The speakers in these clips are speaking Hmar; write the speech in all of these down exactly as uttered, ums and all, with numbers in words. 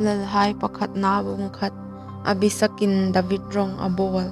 Lalhai pakhatna bung khat. Abisakin David rawng a bawl.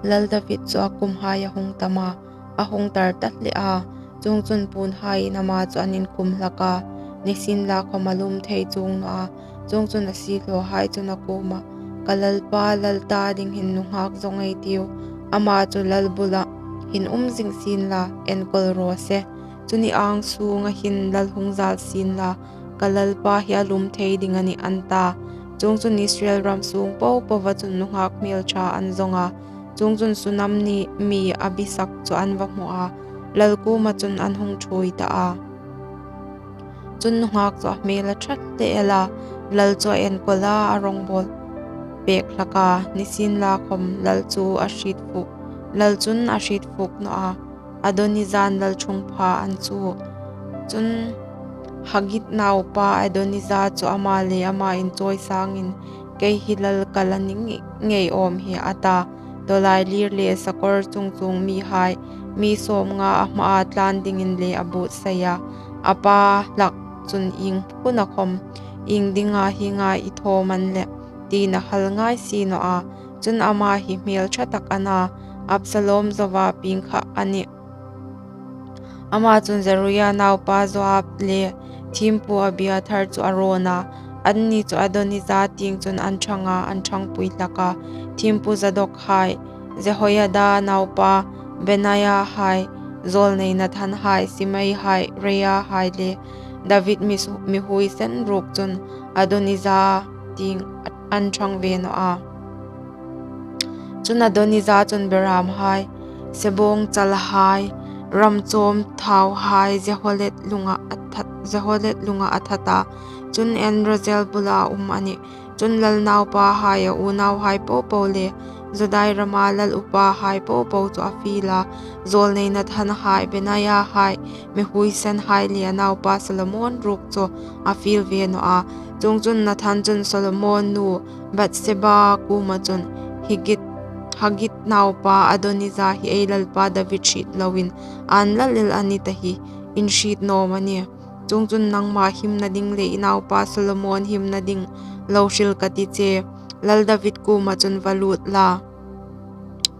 Lal David chu a kumhai a hung tam a, a hung tar ta hle a. Chuongchun puonhaiin ama chu an inkhum hlak a, nisienlakhawm a lum thei chuong naw a. Chuongchun a siehlawhai chun a kuomah, "Ka lalpa, lal ta ding hin nunghak zawng ei tiu. Ama chu lal bula hin um zing sien la, enkawl raw se. Chu ni ang sunga hin lal hung zal sien la, ka lalpa hi a lum thei ding a nih," an ta. Chuongchun Israel ram sung po poa chun nunghak hmelṭha an zawng a. Chuongchun Sunam mi Abisak chu an va hmu a, lal kuoma chun an hung ṭhuoi ta a. Chun nunghak chu a hmel a ṭha hle el a, lal chu a enkawl a, a rawngbawl pek hlak a, nisienlakhawm lal chu a hriet fuk, lal chun a hriet fuk naw a. Adonija-in lal ṭhungpha an chu. Chun Haggith naupa Adonija chu ama le ama inchawi sangin, "Kei hi lal ka la ni ngei awm hi," a ta. Tawlailîr le sakawr chung chung mihai, mi sawmnga a hmaa tlan dingin le a buotsai a. A pa hlak chun ieng huna khawm, "Iengdinga hienga i thaw am a ni le?" tiin a hal ngai si naw a. Chun ama hi hmelṭha tak a na, Absalom zoa pieng kha a nih. Ama chun Zeruia naupa Joab le thiempu Abiathar chu a rawn a, anni chu Adonija tieng chun an ṭhang a, an ṭhangpui hlak a. Thiempu Zadok hai, Jehoiada naupa Benaia hai, zawlnei Nathan hai, Simei hai, Reia hai le David mi, mi huoisen ruok chun Adonija tieng an ṭhang ve naw a. Chun Adonija chun berâmhai, sebawngchalhai, ram chawm thauhai, Jeholet lunga a that, Jeholet lunga a that a. Chun En-rogel bula um a nih. Chun lal naupahai, a unauhai po po le Juda rama lal upahai po po chu a fiel a. Zawlnei Nathan hai, Benaia hai, mi huoisen hai le a naupa Solomon ruok chu a fiel ve naw a. Chuongchun Nathan chun Solomon nu Bathsheba kuoma chun, "Haggith, Haggith naupa Adonija hi ei lalpa David hriet loin an lal el a ni ta hi, in hriet naw am a nih? Chuongchun nangma himna ding le i naupa Solomon himna ding lo hril ka ti che. Lal David kuoma chun va lut la,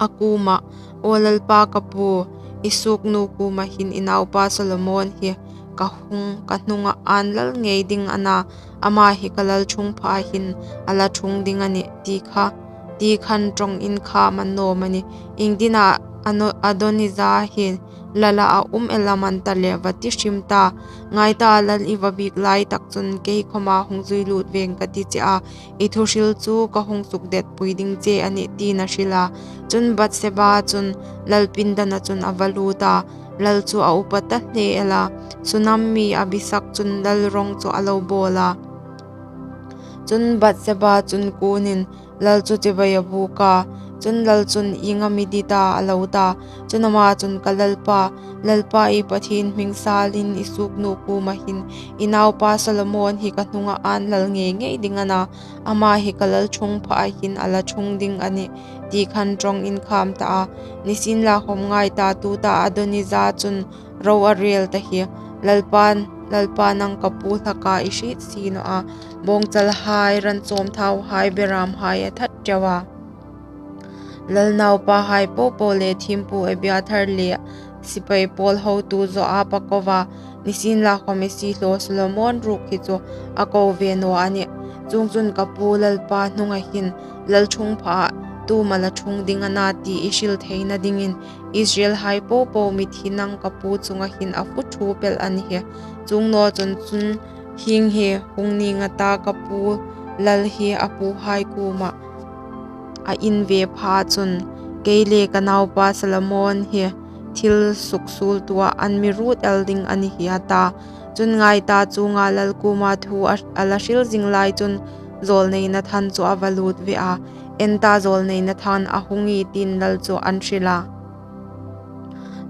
a kuomah, 'Aw lalpa ka pu, i suoknu kuoma hin i naupa Solomon hi ka hung, ka hnunga an lal ngei ding a na, ama hi ka lal ṭhungphaa hin a la ṭhung ding a nih,' ti kha, ti khan ṭawng inkhâm an naw am a nih. Iengdinga Ano-, Adonija hi lala a um el am a ni ta le, va ti hrim ta. Ngai ta, lal i va biek lai tak chun kei khawma hung zui lut veng ka ti che a, i thuhril chu ka hung sukdetpui ding che a nih,' tiin a hril a. Chun Bathsheba chun lal pindana chun a va lut a, lal chu a upa ta hle el a. Sunam mi Abisak chun lal rawng chu a lo bawl a. Chun Bathsheba chun kunin lal chu chibai a buk a. Chun lal chun, "Ieng am i dit a?" a lo ta. Chun ama chun, "Ka lalpa, lalpa i Pathien hming salin i suoknu kuoma hin, 'I naupa Solomon hi ka hnunga an lal ngei ngei ding a na, ama hi ka lal ṭhungphaa hin a la ṭhung ding a nih,' ti khan ṭawng inkhâm ta a. Nisienlakhawm ngai ta, tuta Adonija chun ro a rel ta hi. Lalpa, lalpa nang ka pu hlaka i hriet si naw a, bawngchalhai, ran chawm thauhai, berâmhai a that ṭeu a. Lal naupahai po po le thiempu Abiathar le sipai pawl hotu Joab a ko a, nisienlakhawm i siehlaw Solomon ruok hi chu a ko ve naw a nih. Chuongchun ka pu lalpa hnunga hin lal ṭhungphaa tu am a la ṭhung ding a na ti i hril theina dingin Israelhai po po mit hi nang ka pu chunga hin a fu ṭhuop el a ni hi. Chuong naw chun, chun hieng hi hung ning a ta, ka pu lal hi a puhai kuoma a in ve pha chun, kei le ka naupa Solomon hi thil suksuoltuah an mi ruot el ding a ni hi," a ta. Chun ngai ta, chuonga lal kuoma thu a, a la hril zing lai chun zawlnei Nathan chu a va lut ve a. "En ta, zawlnei Nathan a hung ie," tiin lal chu an hril a.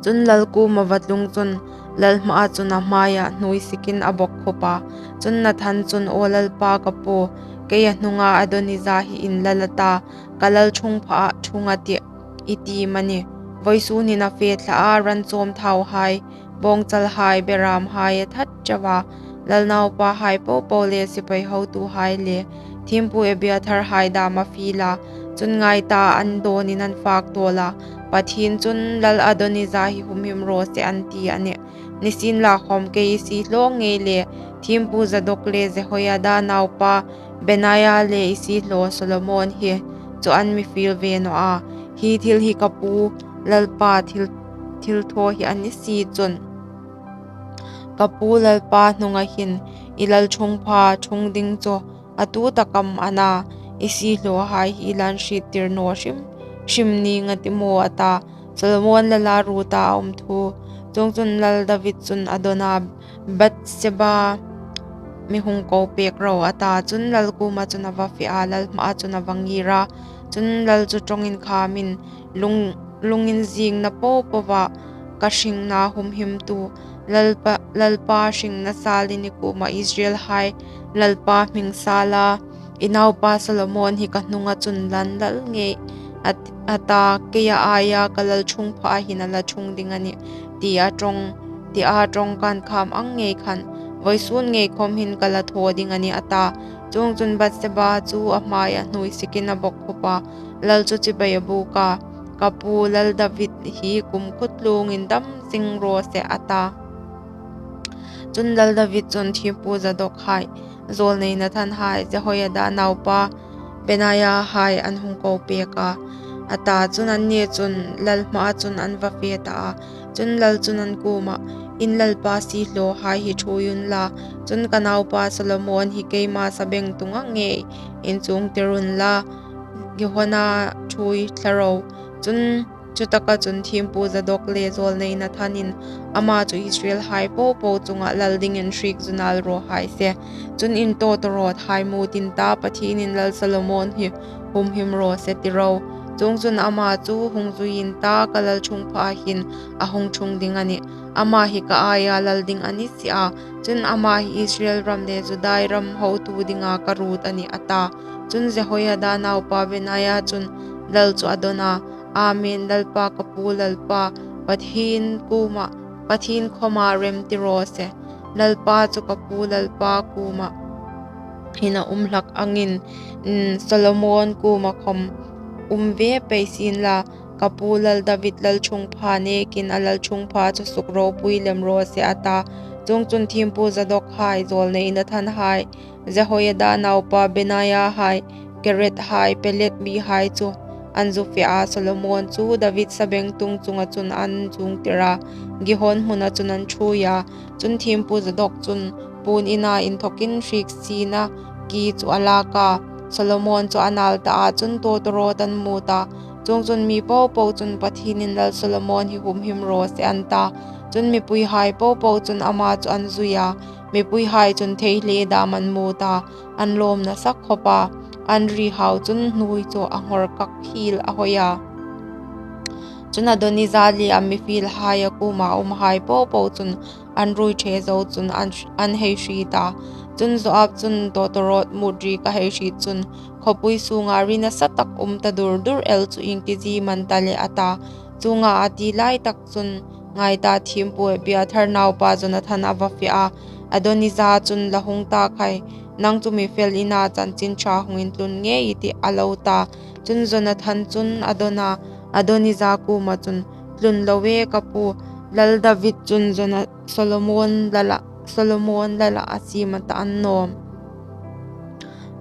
Chun lal kuoma va tlung chun lal hmaa chun a hmaia hnuoi sikin a bawkkhup a. Chun Nathan chun, "Aw lalpa ka pu, keia hnunga Adonija hi in lal a ta, 'Ka lal ṭhungphaa ṭhung a tih,' i ti am a nih? Vawisun hin a fe thla a, ran chawm thauhai, bawngchalhai, berâmhai a that ṭeu a, lal naupahai po po le sipai hotuhai le thiempu Abiathar hai dam a fiel a, chun ngai ta, an dawnin an fak tawl a, Pathien chun, Lal Adonija hi humhim raw se, an ti a nih. Nisienlakhawm kei i siehlaw ngei le thiempu Zadok le Jehoiada naupa Benaia le i siehlaw Solomon hi chu an mi fiel ve naw a, hi thil hi ka pu Lalpa thil, thil thaw hi a ni si chun, ka pu Lalpa hnunga hin i lalṭhungpha ṭhung ding chu a tu tak am a na, i siehlawhai hi i la inhriettir naw hrim hrim ning a ti maw, a ta. Solomon lala ruota a um thu. Chuongchun lal David chun a dawn a, Bathsheba mi hung ko pek ro, a ta. Chun lal kuoma chun a va fe a, lal hmaa chun a va ngir a. Chun lal chu ṭawng inkhamin, lung, lunginzingna po poa ka hringna humhimtu Lalpa, Lalpa hringna salin i kuoma Israelhai Lalpa hming sala i naupa Solomon hi ka hnunga chun la inlal ngei, a, a ta. Keia aia ka lalṭhungphaa hin a la ṭhung ding a nih, tia ṭawng, tia ṭawngka inkham ang ngei khan, vawisun ngei khawm hin ka la thaw ding a nih, a ta. Chuongchun Bathsheba chu a hmaia hnuoi sikin a bawkkhop a, lal chu chibai a buk a, Ka pu lal David hi kumkhuo tlungin dam zing raw se, a ta. Chun lal David chun thiempu Zadok hai, zawlnei Nathan hai, Jehoiada naupa Benaia hai an hung ko pek a, a ta. Chun anni chun lal hmaa chun an va fe ta a. Chun lal chun an kuoma, In lalpa siehlawhai hi ṭhuoi unla, chun ka naupa Solomon hi keima sabengtunga ngei inchungtir unla, Gihona ṭhuoi thla ro. Chun chutaka chun thiempu Zadok le zawlnei Nathanin, Ama chu Israelhai po po chunga lal dingin hriek zu nal raw hai se. Chun in tawtawrawthai mu tin ta, Pathienin lal Solomon hi humhim raw se, ti ro. Chuongchun ama chu hung zuiin ta, ka lalṭhungphaa hin a hung ṭhung ding a nih. Ama hi ka aia lal ding a ni si a. Chun ama hi Israel ram le Juda ram hotu dinga ka ruot a nih, a ta. Chun Jehoiada naupa Benaia chun lal chu a dawn a, Amen, Lalpa, ka pu Lalpa, Pathien kuoma, Pathien khawma remti raw se. Lalpa chu ka pu Lalpa kuoma hin a um hlak angin, mm, Solomon kuoma khawm um ve pei sienla, ka pu lal David lalṭhungpha nekin a lalṭhungpha chu sukropui lem raw se, a ta. Chuongchun thiempu Zadok hai, zawlnei Nathan hai, Jehoiada naupa Benaia hai, Kereth hai, Peleth mi hai chu an zu fe a, Solomon chu David sabengtung chunga chun an chungtir a, Gihon hmuna chun an ṭhuoi a. Chun thiempu Zadok chun puon ina inthawkin hriek siena ki chu a lak a, Solomon chu a nal ta a, chun tawtawrawt an mu ta. Chuongchun mi po po chun, Pathienin lal Solomon hi humhim raw se, an ta. Chun mipuihai po po chun ama chu an zui a, mipuihai chun thei hle dam an mu ta, an lawm nasa khawp a, an ri hau chun hnuoi chu a nghawr kak hiel a hoi a. Chun Adonija le a mi fielhai a kuoma umhai po po chun an ruoi ṭhe zo chun an, an hei hriet a. Chun Joab chun tawtawrawt mut rik a hei hriet chun, Khawpui sunga ri nasa tak um ta dur dur el chu ieng ti zie am a ni ta leh, a ta. Chuonga a ti lai tak chun, ngai ta, thiempu Abiathar naupa Jonathan a va fe a. Adonija chun, La hung ta khai, nang chu mi fel ina chanchin ṭha hung intlun ngei i tih, a lo ta. Chun Jonathan chun a dawn a, Adonija kuoma chun, Tlun lo e ka pu, lal David chun Jona-, Solomon lala, Solomon lala a siem a ta annawm.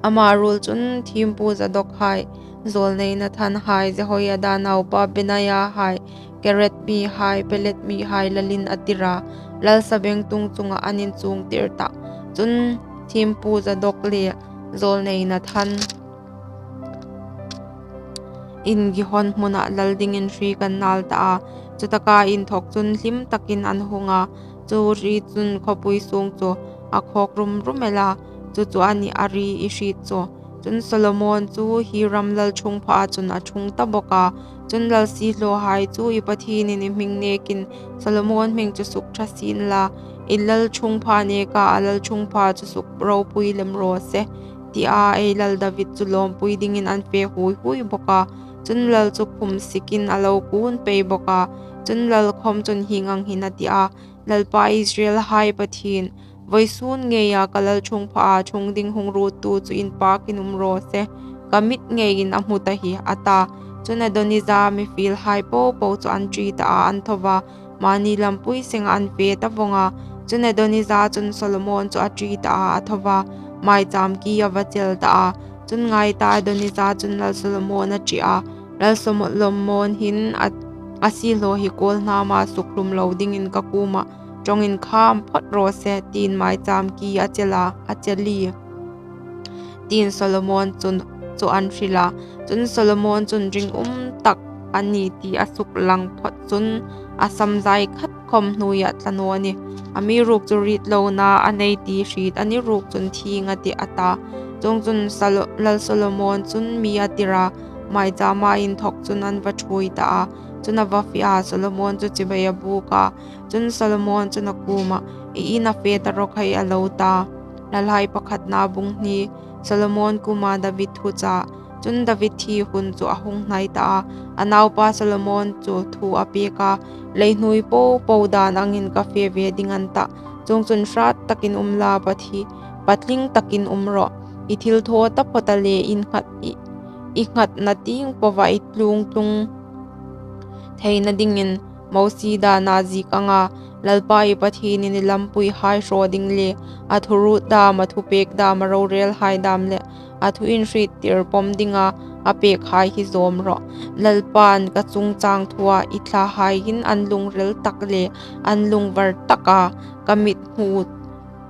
Ama ruol chun thiempu Zadok hai, zawlnei Nathan hai, Jehoiada naupa Benaia hai, Kereth mi hai, Peleth mi hai lalin a tir a, lal sabengtung chunga an inchungtir ta. Chun thiempu Zadok le zawlnei Nathan in Gihon hmuna lal dingin hriek an nal ta a. Chutaka inthawk chun hlim takin an hung a, chu ri chun khawpui sung chu a khawk rum rum el a, chu chu a nih a ri i hriet chu. Chun Solomon chu hi ram lalṭhungphaa chun a ṭhung ta bawk a. Chun lal siehlawhai chu, I Pathienin i hming nekin Solomon hming chu suk ṭha sien la, i lalṭhungpha neka a lalṭhungpha chu suk ropui lem raw se, tia ei lal David chu lawmpui dingin an fe huoi huoi bawk a. Chun lal chu khum sikin a lo kun pei bawk a. Chun lal khawm chun hieng ang hin a ti a, Lalpa Israelhai Pathien, Vawisun ngeia ka lalṭhungphaa ṭhung ding hung ruottu chu inpakin um raw se, ka mit ngeiin a hmu ta hi, a ta. Chun Adonija mi fielhai popo chu an ṭi ta a, an tho va, mani lampui senga an fe ta vawng a. Chun Adonija chun Solomon chu a ṭi ta a, a tho va, maicham ki a va chel ta a. Chun ngai ta, Adonija chun Lal Solomon a ṭi a, Lal Solomon hin a, a siehlaw hi kawlhnama sukhlum lo dingin ka kuoma ṭawngin kham phawt raw se, tiin maicham ki a chel a, a chel ie, tiin Solomon chun chu an hril a. Chun Solomon chun ringum tak a ni ti a suklang phawt chun a samzai khat khawm hnuoia thla naw a nih. Amiruokchu ritlona a nei ti hriet a ni ruok chun thieng a tih, a ta. Chuongchun Salo-, Lal Solomon chun mi a tir a, maichama inthawk chun an va ṭhuoi ta a. Chun a va fe a, Solomon chu chibai a buk a. Chun Solomon chun a kuoma, "I in a fe ta raw khai," a lo ta. Lalhai pakhatna bung hni. Solomon kuoma David thucha. Chun David thi hun chu a hung hnai ta a, a naupa Solomon chu thu a pek a, "Leihnuoi popo dan angin ka fe ve ding a ni tah. Chuongchun hrat takin um la, pathi-, patling takin um rawh. I thilthaw taphawta le i nghat i, i nghatna tieng poa i tlung tlung theina dingin Mosie dana ziek anga Lalpa i Pathienin i lampuihai hraw ding le a thuruot dam, a thupek dam, a rorelhai dam le a thu inhriettir pawm dinga a pekhai hi zawm rawh. Lalpan ka chungchang thua i thlahai hin an lungril tak le an lungvar taka ka mit hmu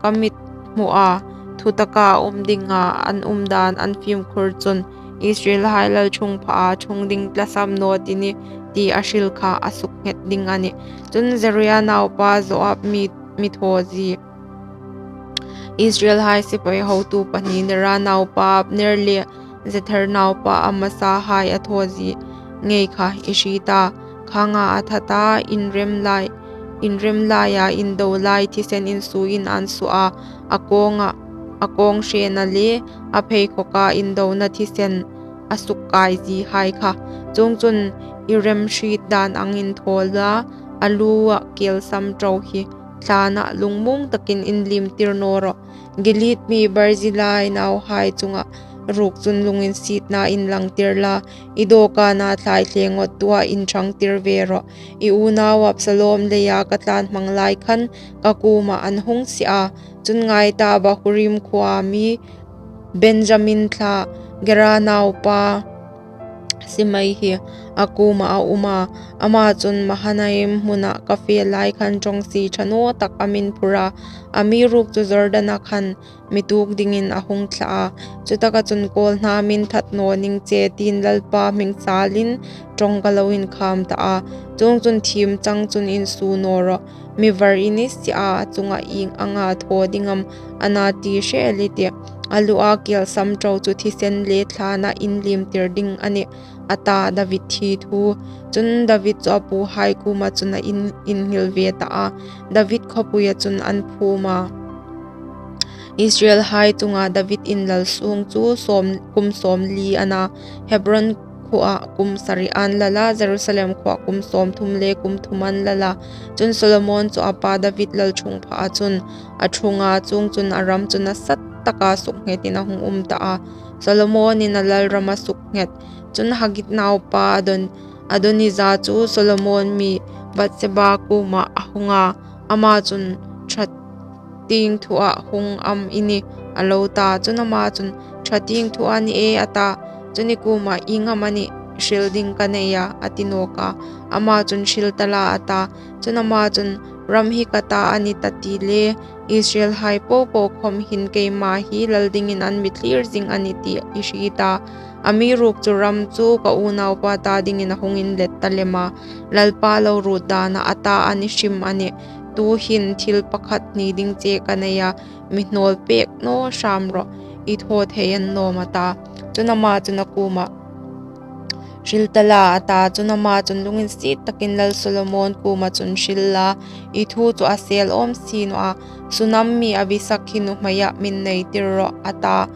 ka mit hmua thu taka um dinga an um dan an fimkhur chun Israelhai lalṭhungphaa ṭhung ding tlasam naw ti nih," ti a hril kha a suknghet ding a nih. Chun Zeruia naupa Joab mi, mi thaw zie, Israelhai sipai hotu pahni Nera naupa Abner le Jether naupa Amasa hai a thaw zie ngei kha i hriet a. Khanga a that a, inrem lai, inrem laia indo lai thisen insuoin an suo a, a kawnga, a kawng hrena le a pheikhawka indona thisen a sukkai zie hai kha. Chuongchun i rem hriet dan angin thaw la, a lua kelsam ṭo hi thlana lungmuong takin inlimtir naw rawh. Gilead mi Barzillai nauhai chunga ruok chun lunginsietna inlangtir la, i dawkana thlai thlengawttua inṭhangtir ve rawh. I unau Absalom leia ka tlan hmang lai khan ka kuoma an hung sie a. Chun ngai ta, Bahurim khuoa mi Benjamin thla Gera naupa Simei hi a kuoma a um a, ama chun Mahanaim hmuna ka fe lai khan ṭawngsie ṭha naw tak a mi phur a, amiruokchu Jordana khan mi tuok dingin a hung thla a. Chutaka chun, "Kawlhnam in that naw ning che," tiin Lalpa hming salin ṭawng ka lo inkham ta a. Chuongchun thiem chang chun insuo naw rawh. Mi var i ni si a, a chunga ieng anga thaw ding am a na ti hre el i tih. A lua kelsam ṭo chu thisen le thlana inlimtir ding a nih, a ta. David thi thu. Chun David chu a puhai kuoma chun a in, inhil ve ta a, David khawpuia chun an phum a. Israelhai chunga David inlal sung chu sawm, kum sawmli a na. Hebron khuoa kum sari an lal a, Jerusalem khuoa kum sawmthum le kum thum an lal a. Chun Solomon chu a pa David lalṭhungphaa chun a ṭhung a, chuongchun a ram chu nasat taka suknghetin a hung um ta a. Solomonin a lal ram a suknghet. Chun Haggith naupa Adon, Adonija chu Solomon mi Bathsheba kuoma a hung a, ama chun ṭha tieng thua hung am i ni, a lo ta. Chun ama chun, "Ṭha tieng thua ni e," a ta. Chun, "I kuoma ieng am a nih hril ding ka nei a," a ti nawk a. Ama chun, "Hril ta la," a ta. Chun ama chun, "Ram hi ka ta a ni ta ti le, Israelhai popo khawm hin keima hi lal dingin an mi thlir zing a nih ti i hriet a. Amiruokchu ram chu ka unaupa ta dingin a hung inlet ta lem a. Lalpa lo ruot dana a ta a ni hrim a nih. Tuhin thil pakhat hni ding che ka nei a, mi hnawl pek naw hram rawh, i thaw thei annawm," a ta. Chun ama chun a kuoma, "Hril ta la," a ta. Chun ama chun lunginsiet takin lal Solomon kuoma chun, "Hril la, i thu chu a sel awm si naw a, Sunam mi Abisag hi nuhmeia min nei tir rawh," a ta.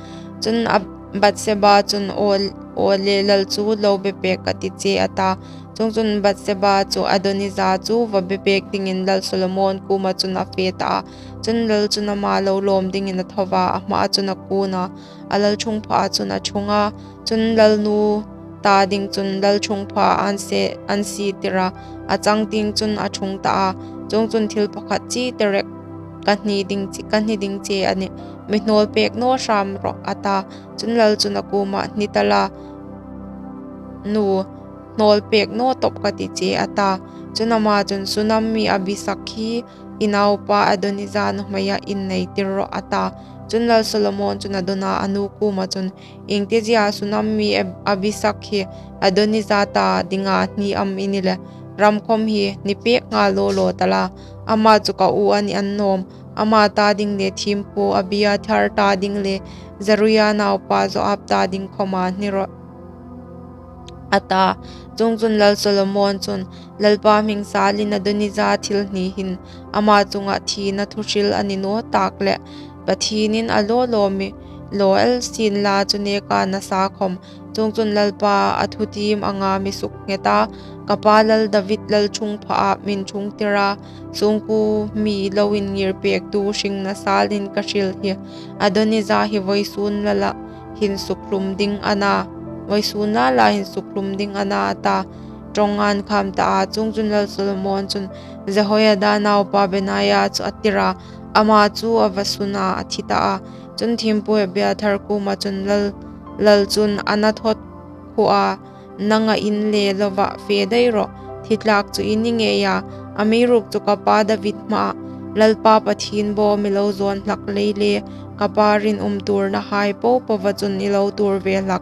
Chun a Bathsheba chun, "Aw, aw le, lal chu lo be pek ka ti che," a ta. Chuongchun Bathsheba chu Adonija chu va bepêk dingin lal Solomon kuoma chun a fe ta a. Chun lal chun ama lo lâwm dingin a tho a, a hmaa chun a kûn a, a lalṭhungphaa chun a ṭhung a. Chun lalnu ta ding chun lalṭhungpha an sie, an sietir a, a changtieng chun a ṭhung ta a. Chuongchun thil pakhat chietirek ka hni ding che, ka hni ding che a nih. Mi hnâwlpêk naw hrâm rawh, a ta. Chun lal chun a kuomah, hni ta la, nu, hnâwlpêk naw tawp ka ti che, a ta. Chun ama chun, Sunam mi Abisag hi i naupa Adonija nuhmeia inneitir rawh, a ta. Chun lal Solomon chun a dawn a, a nu kuoma chun, Iengtiziea Sunam mi Ab-, Abisag hi Adonija ta dinga hni am i ni le? Ram khawm hi hnipêk nghal law law ta la, ama chu ka u a ni annâwm. Ama ta ding le thiempu Abiathar ta ding le Zeruia naupa Joab ta ding khawma hni rawh, a ta. Chuongchun lal Solomon chun, Lalpa hming sâlin Adonija thil hni hin ama chunga thina thuhril a ni naw tâk leh, Pathienin a law lâwm mi law el sienla chu nêka nasa khawm. Chuongchun Lalpa a thutiem anga mi suknghet a, ka pa lal David lalṭhungphaa mîn ṭhungtir a, sungkuo mi lo inngirpêktu hringna sâlin ka hril hi Adonija hi vawisûn lala hin sukhlum ding a na, vawisûn lala hin sukhlum ding a na, a ta. Ṭawng an khâm ta a. Chuongchun lal Solomon chun Jehoiada naupa Benaia chu a tir a, ama chu a va sun a, a thi ta a. Chun thiempu Abiathar kuoma chun lal, lal chun, Anathoth khuoa nanga in le lova fe dai rawh, thi tlâk chu i ni ngei a. Amiruokchu ka pa David hmaa Lalpa Pathien bawm i lo zâwn hlak lei le, ka pa rinum tuornahai po poa chun i lo tuor ve hlak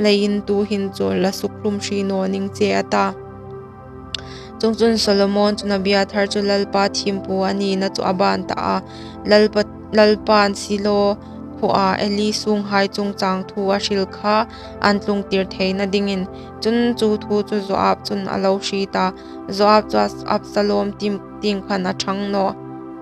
leiin tuhin chu la sukhlum hri naw ning che, a ta. Chuongchun Solomon chun Abiathar chu Lalpa thiempu a nina chu a bân ta a, Lalpa, Lalpan Silo khuoa Eli sunghai chungchâng thu a hril kha an tlungtir theina dingin. Chun chu thu chu Joab chun a lo hriet a, Joab chu Absalom tieng, tieng khan a ṭhang naw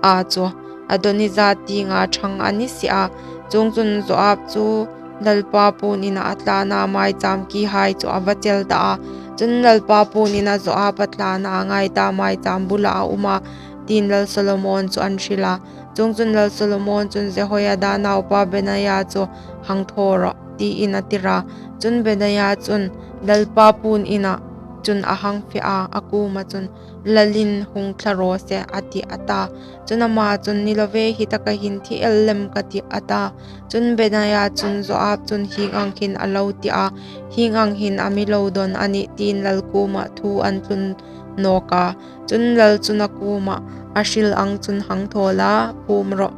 a chu, Adonija tienga ṭhang a ni si a. Chuongchun Joab chu Lalpa puon ina a tlâna maichâm kihai chu a va chel ta a. Chun Lalpa puon ina Joab a tlâna a ngai ta maichâm bula a um a, tiin lal Solomon chu an hril a. Chuongchun lal Solomon chun Jehoiada naupa Benaia chu hang thaw rawh, tiin a tir a. Chun Benaia chun Lalpa puon ina chun a hang fe a, a kuoma chun, Lalin hung thla raw se, a ti, a ta. Chun ama chun, Ni lo ve, hi taka hin thi el lem ka tih, a ta. Chun Benaia chun, Joab chun hieng ang hin a lo ti a, hieng ang hin a mi lo dawn a nih, tiin lal kuoma thu an tlun nawk a. Chun lal chun a kuoma a hril ang chun hang thaw la, phûm rawh.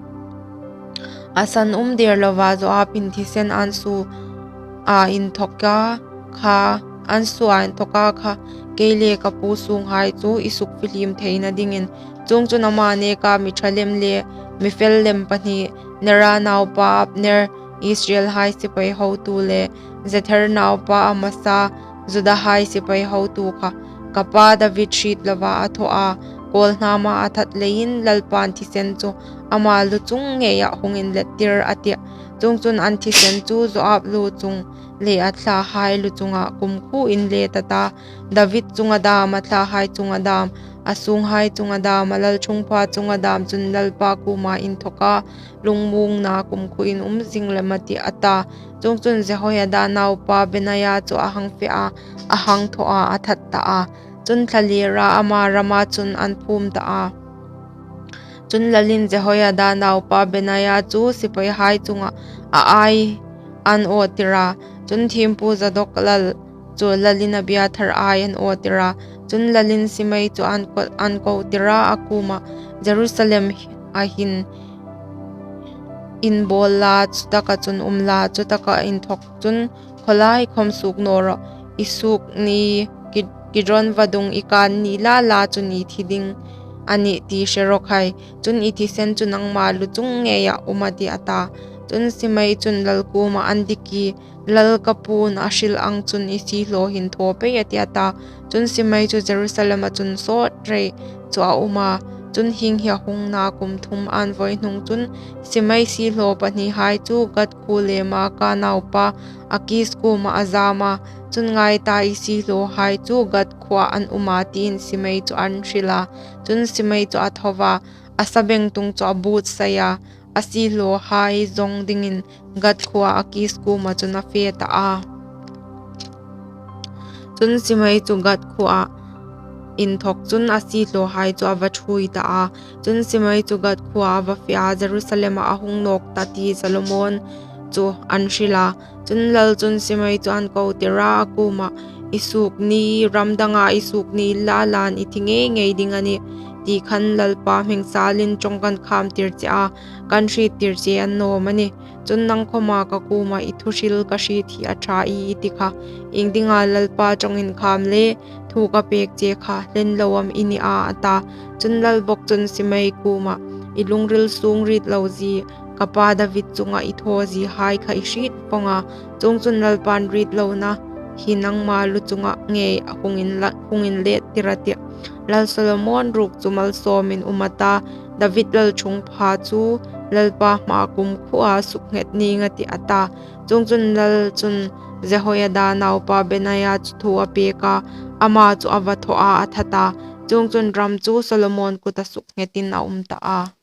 A san um dêr lova Joab in thisen an su a inthawka kha, an su a inthawka kha, kei le ka pu sunghai chu i sukfihlim theina dingin. Chuongchun ama nêka mi ṭha lem le mi fel lem pahni, Nera naupa Abner, Israelhai sipai hotu le Jether naupa Amasa, Judahai sipai hotu kha, ka pa David hriet lova a thaw a, kawlhnama a that leiin Lalpan thisen chu ama lu chung ngeia hung inlettir a tih. Chuongchun an thisen chu Joab lu chung le a thlahai lu chunga kumkhuoin let a ta, David chunga dâm, a thlahai chunga dâm, a sunghai chunga dâm, a lalṭhungpha chunga dâm chun Lalpa kuoma inthawka lungmuongna kumkhuoin um zing lem a tih, a ta. Chuongchun Jehoiada naupa Benaia chu a hang fe a, a hang thaw a, a that ta a. Chun thlalêra ama rama chun an phûm ta a. Chun lalin Jehoiada naupa Benaia chu sipaihai chunga a ai an awtir a. Chun thiempu Zadok lal chu lalin Abiathar ai an awtir a. Chun lalin Simei chu an ko, an kotir a, a kuoma, Jerusalema hin in bâwl la, chutaka chun um la, chutaka inthawk chun khawlai khawm suok naw rawh, i suok ni Ki, Kidron vadung i kân ni la la chun i thi ding a nih ti hre raw khai. Chun i thisen chu nangma lu chung ngeia um a tih, a ta. Chun Simei chun lal kuoma, An dik ie, lal ka puon a hril ang chun i siehlaw hin thaw pei a tih, a ta. Chun Simei chu Jerusalema chun sawt rei chu a um a, Chun, hieng hi a hung na kum thum ân vawi hnung chun Simei siehlaw pahnihai chu Gath khuo le Maaka naupa Akis kuomah a zâm a. Chun, ngai ta, i siehlawhai chu Gath khuoah an um a, tiin Simei chu an hril a. Chun, Simei chu a tho a, a sabengtung chu a buotsai a, a siehlawhai zawng dingin Gath khuoa Akis kuoma chun a fe ta a. Chun, Simei chu Gath khuoah inthawk chun a siehlawhai chu a va ṭhuoi ta a. Chun, Simei chu Gath khuoah a va fe a, Jerusalemah a hung nâwk ta, ti Solomon chu an hril a. Chun, lal chun Simei chu an ko tir a, a kuomah, I suok ni, ram danga i suok ni la la'n i thi ngei ngei ding a nih, ti khan Lalpa hming sâlin ṭawng kan khâmtir che a, kan hriettir che annâwm a nih. Chun, nang khawma ka kuomah, ‘I thuhril ka hriet hi a ṭha,’ i ti kha, iengdinga Lalpa ṭawng inkhâm le thu ka pêk che kha hlen lo am i ni a? a ta. Chun, lal bawk chun Simei kuomah, I lungril sûng rîtlozie, ka pa David chungah i thawziehai kha i hriet vawng a; chuongchun, Lalpain rîtlona hi nangma lu chunga ngei hung inlêttir a tih. Lal Solomon ruok chu malsâwmin um a ta, David lalṭhungpha chu Lalpa hmaa kumkhuoa sukdet nîng a tih, a ta. Chuongchun, lal chun Jehoiada naupa Benaia chu thu a pêk a, ama chu a va thaw a, a that a; chuongchun, ram chu Solomon kuta sukdetin a um ta a.